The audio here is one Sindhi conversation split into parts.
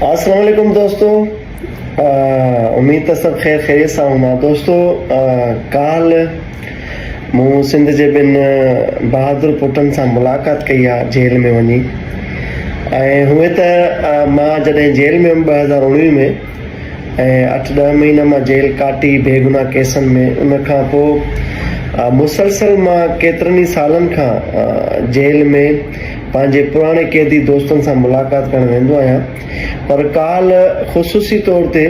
السلام عليڪم دوستو اميد ته سڀ خير خيريت سان هوندا دوستو ڪالهه مون سنڌ جي ٻن بهادر پٽن سان ملاقات ڪئي آ جيل ۾ وڃي ۽ هونئن ته مان جڏهن جيل ۾ هيم 2019 ۾ ۽ اٺ ڏهه مهينا مان جيل ڪاٽي بيگناهه ڪيسن ۾ ان کان پوء مسلسل مان ڪيترن ئي سالن کان جيل ۾ پنهنجي پراڻي قيدي دوستن سان ملاقات ڪرڻ ويندو آهيان پر ڪالهه خصوصي طور تي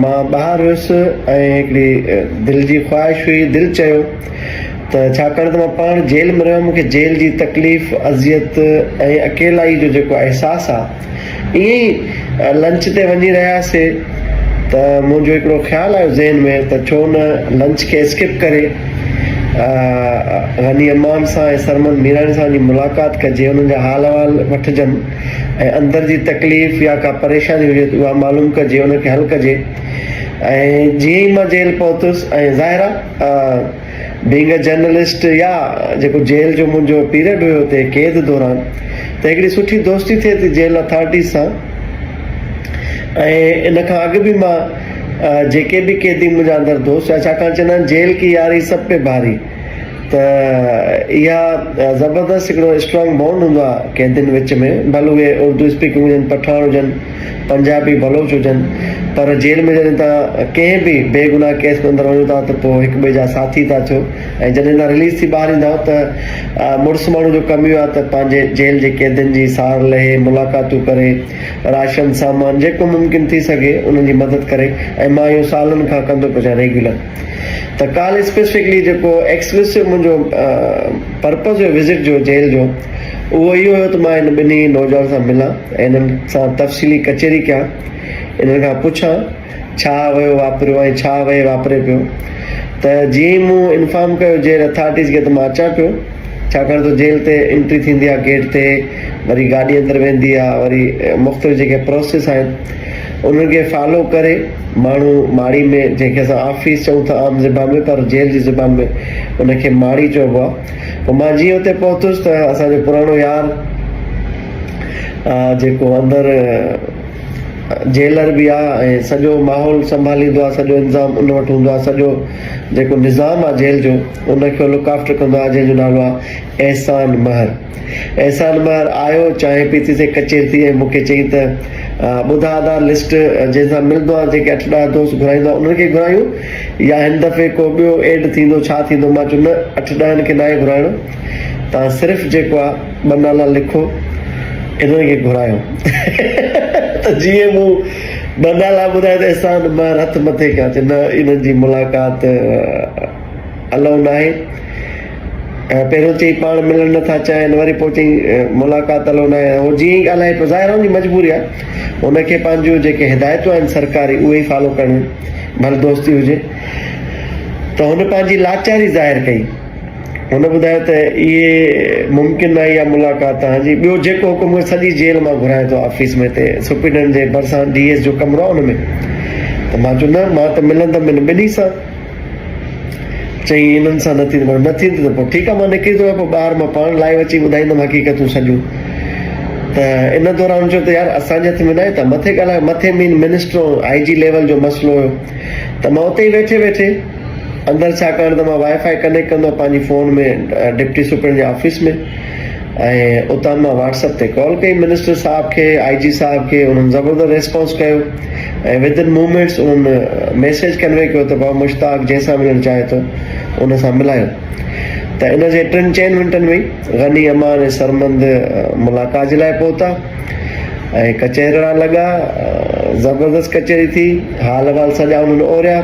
مان ٻاهر هيس ۽ هڪڙي دل جي خواهش هئي دل چيو ته ڇاڪاڻ ته مان پاڻ جيل ۾ رهيو مون کي جيل جي تڪليف اذيت ۽ اڪيلائي جو جيڪو احساس آهي ائين ئي لنچ تي وڃي رهياسي ته منهنجو هڪڙو خيال آيو ذهن ۾ ته ڇو نه لنچ کي اسڪپ ڪري غني امان سان ۽ سرمد ميراڻي سان وڃي ملاقات ڪجي انهن جا حال احوال وٺجن ۽ اندر جي تڪليف يا ڪا پريشاني هجي ته اها معلوم ڪجي ان کي حل ڪجي ۽ جيئن ئي مان جيل پهتس ۽ ظاهر آ بينگ ا جرنلسٽ يا جيڪو جيل جو منهنجو پيريڊ هيو اتي قيد دوران ته هڪڙي سٺي دوستي ٿئي ٿي جيل اٿارٽيز سان ۽ ان کان اڳ به مان جيڪي به قيدي منهنجا اندر دوست هيا ڇاڪاڻ چوندا آهن جيل ڪي ياري سب پي ڀاري ته اها زبردست هڪڙو اسٽرانگ بانڊ هوندو آهي قيدين وچ ۾ ڀل اهي اردو اسپيڪنگ هجن پٺاڻ هجن پنجابي بلوچ هجن پر جيل ۾ جڏهن توهان ڪنهن به بي گناهه ڪيس ۾ اندر وڃو ٿا ته پوء هڪ ٻئي جا ساٿي ٿا ٿيو ۽ جڏهن توهان رليز ٿي ٻاهر ايندا آهيو ته مڙس ماڻهو جو ڪم اهو آهي ته پنهنجي جيل جي قيدين جي سار لهي ملاقاتون ڪري راشن سامان جيڪو ممڪن ٿي سگهي انهن جي مدد ڪري ۽ مان اهو سالن کان ڪندو پيو اچان ريگيولر ته ڪالهه اسپيسفڪلي جيڪو ايڪسڪلوسو منهنجو پرپز هيو وزٽ جو جيل جو اهو اهو هيو ته مان هن ٻنهي نوجوان سان ملان ۽ انهن سان تفصيلي ڪچهري ڪيان انهن کان پڇان ڇا ويو واپريو ۽ ڇا وهي واپري پيو ته جيئن ئي مون انفارم ڪيو جيل اٿارٽيز کي ته مان اچان پيو ڇاڪاڻ ته جيل تي انٽري ٿيندي آهي گيٽ تي وري گاڏي اندر ويندي آهي وري مختلف جيڪي پروسيس آهن انهن کي فالو ڪري ماڻهو ماڙي ۾ جنهن کي اسان آفيس چئون ٿا عام زبان ۾ پر جيل جي زبان ۾ ان کي ماڙي چئبو آهي پوء مان جيئن اتي پهتس ته اسان جو پراڻو يار جيڪو اندر جيلر به آ ۽ سڄو ماحول سنڀاليندو آ سڄو انتظام ان وٽ هوندو آ سڄو جيڪو نظام آ جيل جو ان کي لڪ آفٽر ڪندو آ جنهن جو نالو آ احسان مهر احسان مهر آيو چانهه پيتي سي ڪچهري ٿي ۽ مونکي چئي ته ٻڌا ادا لسٽ جنهن سان ملندو آ جيڪي اٺ ڏهه دوست گهرائيندو آ انهن کي گهرايون يا هن دفعي ڪو ٻيو ايڊ ٿيندو ڇا ٿيندو مان چيو نه اٺ ڏهن کي ناهي گهرائڻو توهان صرف جيڪو آ ٻه نالا لکو انهن کي گهرايو ته جيئن مون ٻه نالا ٻڌايا ته احسان مهر هٿ مٿي ڪيا چي نه انهن جي ملاقات الائو ناهي پهريون چئي پاڻ ملڻ نٿا چاهين وري پوء چئي ملاقات الائو ناهي هو جيئن ئي ڳالهائي پيو ظاهر آهي ان جي مجبوري آهي هن کي پنهنجون جيڪي هدايتون آهن سرڪاري اهي ئي فالو ڪرڻيون ڀل دوستي هجي ته هن پنهنجي لاچاري ظاهر ڪئي هن ٻڌايو ته اهي ممڪن ناهي اها ملاقات توهان جي ٻيو جيڪو حڪم هجي سڄي جيل مان گهرايان ٿو آفيس ۾ هتي سپرنٽينڊنٽ جي ڀرسان ڊي ايس جو ڪمرو آهي ان ۾ ته مان چيو نه مان ته ملندم هن ٻنهي سان چيائين انهن سان نه ٿيندو نه ٿيندو ته پوء ٺيڪ آهي مان نڪري ٿو وڃان پوء ٻاهر مان پاڻ لائيو اچي ٻڌائيندم حقيقتون سڄيون ته ان دوران چيو ته يار اسان جي هٿ ۾ ناهي ته مٿي ڳالهايو مٿي مين منسٽر آء جي ليول جو مسئلو هيو ته مان اتي ئي ويٺي ويٺي اندر ڇاڪاڻ ته مان وائي فائي ڪنيڪٽ ڪندو آهيان پنهنجي فون ۾ ڊپٽي سپرنٽ جي آفيس ۾ ۽ اتان مان واٽس اپ تي ڪال ڪئي منسٽر صاحب کي آء جي صاحب کي انهن زبردست ريسپانس ڪيو ۽ ود ان مومينٽس انهن ميسيج ڪنوي ڪيو ته ڀاء مشتاق جنهن سان ملڻ چاهي ٿو ان سان ملايو ته ان جي ٽن چئن منٽن ۾ ئي غني امان ۽ سرمند ملاقات جي لاء پهتا ۽ ڪچهرڻا لڳا زبردست ڪچهري ٿي حال احوال سڄا انهن اوريا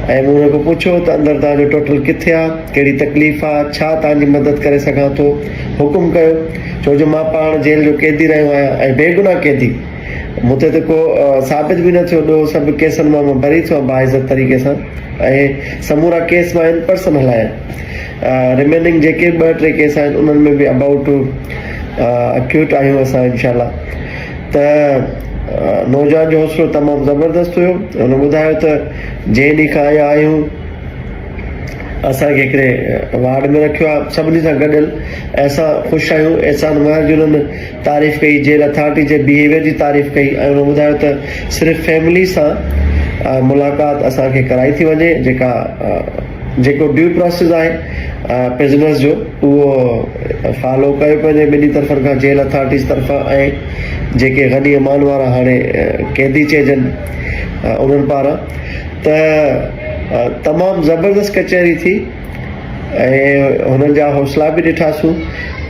۽ مون انهن کان پڇيو ته اندر توهان جو ٽوٽل ڪٿي آ ڪهڙي تڪليف آ ڇا توهان جي مدد ڪري سگهان ٿو حڪم ڪيو ڇو جو مان پاڻ جيل جو قيدي رهيو آهيان ۽ بيگناهه قيدي مون تي ته ڪو ثابت به نه ٿيو ڏوهه سڀ ڪيسن مان مان بري ٿيو آهيان باعزت طريقي سان ۽ سمورا ڪيس مان ان پرسن هلايا ريميننگ جيڪي به ٻه ٽي ڪيس آهن انهن ۾ به ابائوٽ ٽو اڪيوٽ آهيون اسان انشاء الله ته نوجوان جو حوصلو تمام زبردست هيو هن ٻڌايو ته جنهن ڏينهن کان آيا آهيون اسان کي هڪڙي وارڊ ۾ رکيو آهي سڀني سان گڏيل ۽ اسان خوش آهيون. احسان مهر جي انهن تعريف ڪئي، جيل اٿارٽي جي بيهيويئر جي تعريف ڪئي ۽ انهن ٻڌايو ته صرف فيملي سان ملاقات اسان کي ڪرائي ٿي وڃي جيڪا جيڪو ڊيو پراسيس آهي پرزنرز جو اهو فالو ڪيو پيو وڃي ٻنهي طرفن کان جيل اٿارٽيز طرفان ۽ جيڪي غني امان وارا هاڻي قيدي چئجن انهن پاران ته تمام زبردست ڪچهري ٿي ۽ هنن جا حوصلا به ڏٺاسون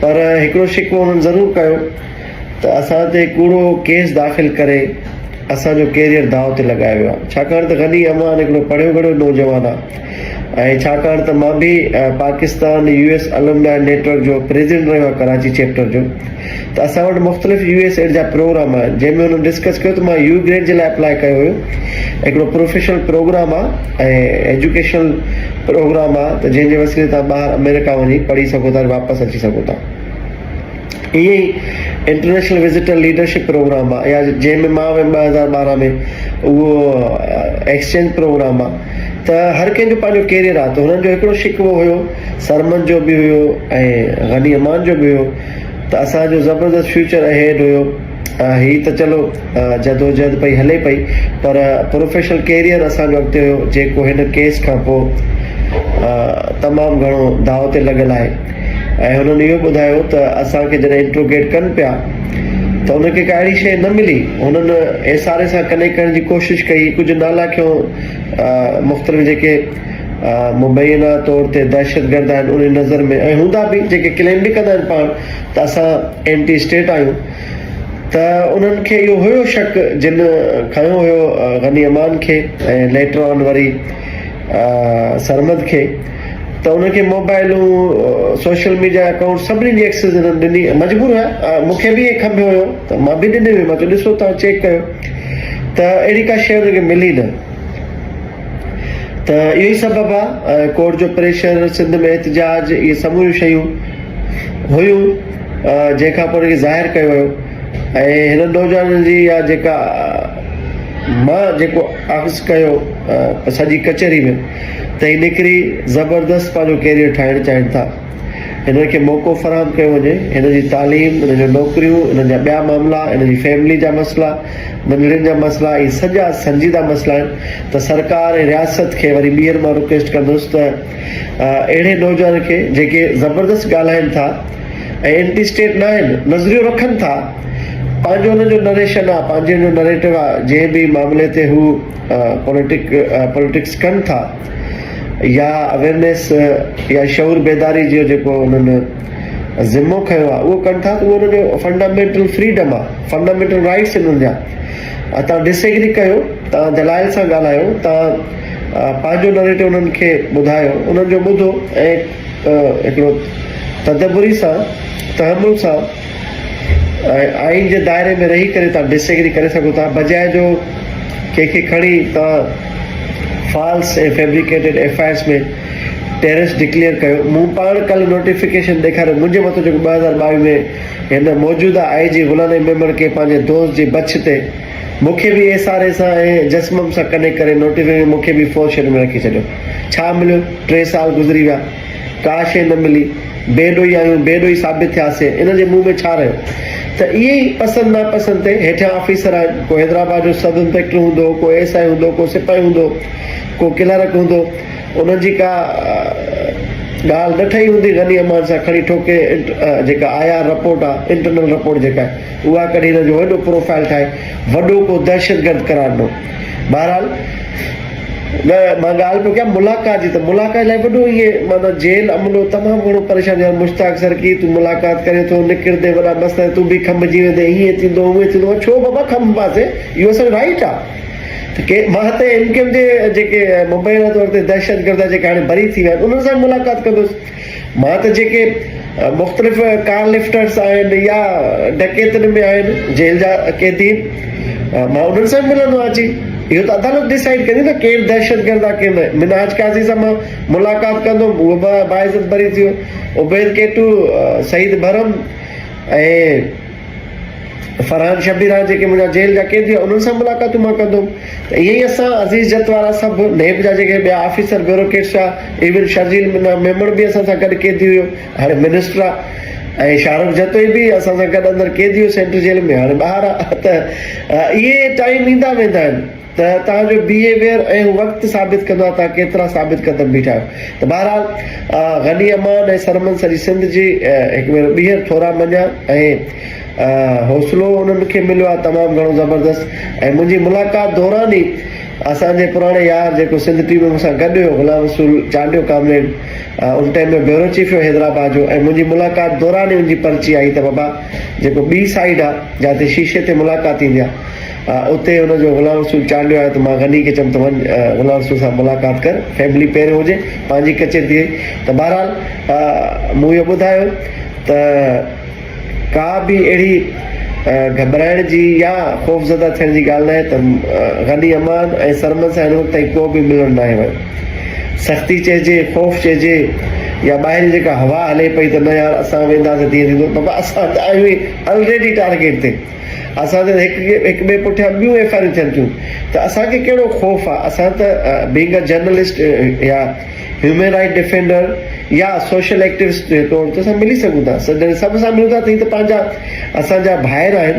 پر هڪڙو شڪوو هنن ضرور ڪيو ته اسان تي ڪوڙو ڪيس داخل ڪري اسان جو ڪيريئر داء تي لڳايو ويو آهي ڇاڪاڻ ته غني امان هڪڙو پڙهيو ڳڙهيو نوجوان آهي ۽ ڇاڪاڻ ته مان به Pakistan U S alumni network جو پريزيڊنٽ رهيو آهيان ڪراچي چيپٽر جو ته اسان وٽ مختلف يو ايس ايڊ جا پروگرام آهن جنهن ۾ هنن ڊسڪس ڪيو ته مان يو گريڊ جي لاء اپلاء ڪيو هيو هڪڙو پروفيشنل پروگرام آهي ۽ ايجوڪيشنل پروگرام آهي ته جنهن جي وسيلي تان ٻاهر آمريڪا وڃي پڙهي سگهو ٿا واپس اچي سگهو ٿا ائين ئي انٽرنيشنل وزٽر ليڊرشپ پروگرام آهي يا جنهن ۾ مان ويم 2012 ۾ اهو ايڪسچينج پروگرام آهي ته هر ڪنهن جو پنهنجو ڪيريئر آهي ته هنن جو هڪڙو شڪوو هيو سرمد جو به هيو ۽ غني امان جو به هيو ته اسان جو زبردست فيوچر اهيڊ هيو هي ته چلو جدوجهد پئي هلي پئي پر پروفيشنل ڪيريئر اسان جو اڳتي هيو جيڪو هن ڪيس کان پوء تمام گهڻو داء تي لڳل آهي ۽ هنن اهو ٻڌايو ته اسان کي جڏهن انٽروگيٽ ڪن پيا ته ان کي ڪا اهڙي شيء نه ملي هنن ايس آر اي سان ڪنيڪٽ ڪرڻ جي ڪوشش ڪئي ڪجهه نالا کيو مختلف جيڪي مبينا طور تي دهشتگرد آهن انهن نظر ۾ ۽ هوندا به جيڪي ڪليم به ڪندا آهن پاڻ ته اسان اينٽي اسٽيٽ آهيون ته انهن کي اهو هيو شڪ جن کنيو هيو غني امان کي ۽ ليٽر آن وري سرمد کي ته انهن کي موبائلون سوشل ميڊيا اڪائونٽ سڀني جي ايڪسس انهن ڏني مجبور هيا مون کي به کنڀيو هيو ته مان به ڏني هئي مان چيو ڏسو تان چيڪ ڪيو ته اهڙي ڪا شيء انهن کي ملي نه ته اهو ئي سبب آ ڪورٽ جو پريشر سنڌ ۾ احتجاج اهي سموريون شيون هيون جنهن کان پوء ان کي ظاهر ڪيو ويو ۽ هنن نوجوانن جي اها جيڪا مان جيڪو اخذ ڪيو سڄي ڪچهري ۾ ته هي نڪري زبردست پنهنجو ڪيريئر ٺاهڻ چاهين ٿا هنن کي موقعو فراهم ڪيو وڃي هن جي تعليم هن جون نوڪريون هن جا ٻيا معاملا هن جي فيملي جا مسئلا ننڍڙين جا مسئلا اهي سڄا سنجيده مسئلا آهن ته سرڪار ۽ رياست کي وري ٻيهر مان رڪويسٽ ڪندس ته اهڙي نوجوان کي جيڪي زبردست ڳالهائين ٿا ۽ اينٽي اسٽيٽ نه آهن نظريو رکن ٿا پنهنجو انهن جو نريشن آهي پنهنجي ان جو نريٽو آهي جنهن به معاملي تي هو پوليٽڪ پوليٽڪس ڪن ٿا يا اويرنيس يا شعور بيداري جو جيڪو انهن ذمو کنيو آهي اهو ڪن ٿا ته اهو انهن جو فنڊامينٽل فريڊم آهي فنڊامينٽل رائٽس انهن جا تان ڊس ايگري ڪيو تان دلائل سان ڳالهايو تان پنهنجو نريٽو انهن کي ٻڌايو انهن جو ٻڌو ۽ هڪڙو تدبري سان تحمل سان ۽ آئين جي دائري ۾ رهي ڪري تان ڊس ايگري ڪري سگهو ٿا بجاء جو ڪنهن کي کڻي تان false ۽ fabricated F I Rs ۾ terrorist declare ڪيو مون پاڻ ڪلهه نوٽيفڪيشن ڏيکاريو منهنجي مٿو جيڪو 2022 ۾ هن موجوده آء جي غلام نبي ميمڻ کي پنهنجي دوست جي بڇ تي مون کي به ايس آر اي سان ۽ جسمم سان ڪنيڪٽ ڪري نوٽيفڪيشن مون کي به فورٿ شيڊول ۾ رکي ڇڏيو. ڇا مليو؟ ٽي سال گذري ويا. ڪا شيء نه ملي. بي ڏوهي آهيون، بي ڏوهي ثابت ٿياسين. ان جي منهن ۾ ڇا رهيو؟ ته اهي ئي پسند ناپسند تي هيٺيان آفيسر آهن. ڪو حيدرآباد جو سب انسپيڪٽر هوندو، ڪو ايس I هوندو، ڪو سپاهي هوندو، ڪو ڪلارڪ هوندو. انهن جي ڪا ڳالهه نه ٺهي هوندي غني امان سان کڻي ٺوڪي جيڪا I R report آ انٽرنل رپورٽ جيڪا آهي اها ڪڍي هن جو وڏو پروفائل ٺاهي وڏو ڪو دهشتگرد قرار ڏنو بهرحال مان ڳالهه پيو ڪيان ملاقات جي ته ملاقات لاء وڏو ائين معنيٰ جيل عملو تمام گهڻو پريشان يار مشتاق سرڪي تون ملاقات ڪرين ٿو نڪرندي وڏا مسئلا تون به کنڀجي ويندين هيئن ٿيندو هونئن ٿيندو ڇو بابا کنڀباسين اهو اسان جو رائيٽ آ ته ڪي مان ته ايم ڪيو ايم جي جيڪي مبينا طور تي دهشتگرد جيڪي هاڻي بري ٿي ويا آهن انهن سان ملاقات ڪندس مان ته جيڪي مختلف ڪار لفٽرس آهن يا ڊڪيتن ۾ آهن جيل جا قيدي مان انهن سان ملندو آهيان اچي اهو ته عدالت ڊسائيڊ ڪندي نه ڪير دهشتگرد آهي ڪير نه منهاج قاضي سان مان ملاقات ڪندم اهو به باعزت بري ٿيو عبيد ڪيٽو سعيد ڀرم ۽ فرحان شبير هاڻ جيڪي منهنجا جيل جا قيدي هئا انهن سان ملاقاتون مان ڪندو هوم ته ائين ئي اسان عزيز جت وارا سڀ نيب جا جيڪي ٻيا آفيسر بيوروڪريٽس هئا ايون شرجيل ميمڻ به اسان سان گڏ قيدي هيو هاڻي منسٽر آ ۽ شاهرخ جتوئي به اسان سان گڏ اندر قيدي هيو سينٽرل جيل ۾ هاڻي ٻاهر آ ته اهي ٽائيم ايندا ويندا آهن ته توهان جو بيهيويئر ۽ هو وقت ثابت ڪندو آهي توهان ڪيترا ثابت قدم بيٺا آهيو ته بهرحال غني امان ۽ سرمن سڄي سنڌ جي هڪ ڀيرو ٻيهر ٿورا مڃيا ۽ حوصلو انهن کي مليو آهي تمام گهڻو زبردست ۽ منهنجي ملاقات دوران ئي اسان جي پراڻي يار جيڪو سنڌ ٽي وي مون سان گڏ هيو غلام رسول چانڊيو ڪامريڊ ان ٽائيم ۾ بيورو چيف هيو حيدرآباد جو ۽ منهنجي ملاقات دوران ئي ان جي پرچي آئي ته بابا جيڪو ٻي سائيڊ آهي جاتي شيشي تي ملاقات ٿيندي آهي اتي ان جو غلام رسول چانڊيو آيو ته مان غني کي چيم ته وڃ غلام رسول سان ملاقات ڪر فيملي پهريون هجي پنهنجي ڪچهري ٿي وئي ته بهرحال مون اهو ٻڌايو ته ڪا به اهڙي گهٻرائڻ جي يا خوفزده ٿيڻ جي ڳالهه ناهي ته غني امان ۽ سرمد سان هن وقت تائين ڪو به ملڻ ناهي ويو. سختي چئجي، خوف چئجي يا ٻاهرين جيڪا هوا هلي پئي ته نه يار اسان وينداسين تيئن ٿيندو، بابا اسان ته آهيون ئي الريڊي ٽارگيٽ تي، اسان تي ته هڪ هڪ ٻئي پٺيان ٻيون ايف I آرون ٿين ٿيون ته اسان کي ڪهڙو خوف آهي، اسان ته بينگ ا جرنلسٽ يا هيومن رائيٽ ڊفينڊر يا سوشل ايڪٽيوسٽ جي طور تي اسان ملي سگهون ٿا جڏهن سڀ سان ملون ٿا ته هي ته پنهنجا اسان جا ڀائر آهن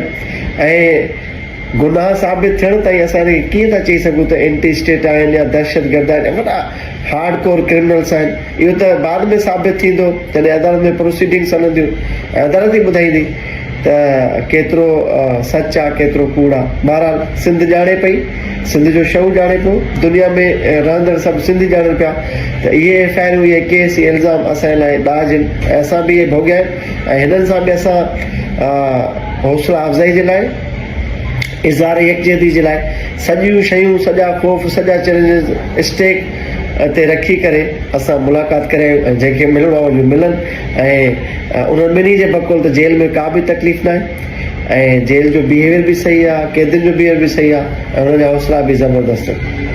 ۽ گناهه ثابت ٿيڻ تائين اسان کي ڪيئن ٿا چئي سگهون ته اينٽي اسٽيٽ آهن يا دهشتگرد آهن يا وڏا هارڊ ڪور ڪرمنلس آهن اهو ته بعد ۾ ثابت ٿيندو جڏهن عدالت ۾ پروسيڊنگس هلنديون ۽ عدالت ئي ٻڌائيندي ته ڪيترو سچ آ ڪيترو ڪوڙ آ بهرحال سنڌ ڄاڻي پئي سنڌ جو شعور ڄاڻي پيو دنيا ۾ رهندڙ سڀ سنڌي ڄاڻن پيا ته اهي ايف I آرون اهي ڪيس اهي الزام اسان لاء ڏاج آهن ۽ اسان به اهي ڀوڳيا آهن ۽ هنن سان به اسان حوصلا افزائي جي لاء اظهار يڪجهتي جي لاء سڄيون شيون سڄا خوف سڄا چئلينجز اسٽيڪ تي رکي ڪري اسان ملاقات ڪري آيون ۽ جنهن کي ملڻو آهي وڃي ملن ۽ انهن ٻنهي جي بقول ته جيل ۾ ڪا به تڪليف ناهي ۽ جيل جو بيهيويئر به صحيح آهي قيدين جو بيهيويئر به صحيح آهي ۽ انهن جا حوصلا به زبردست آهن.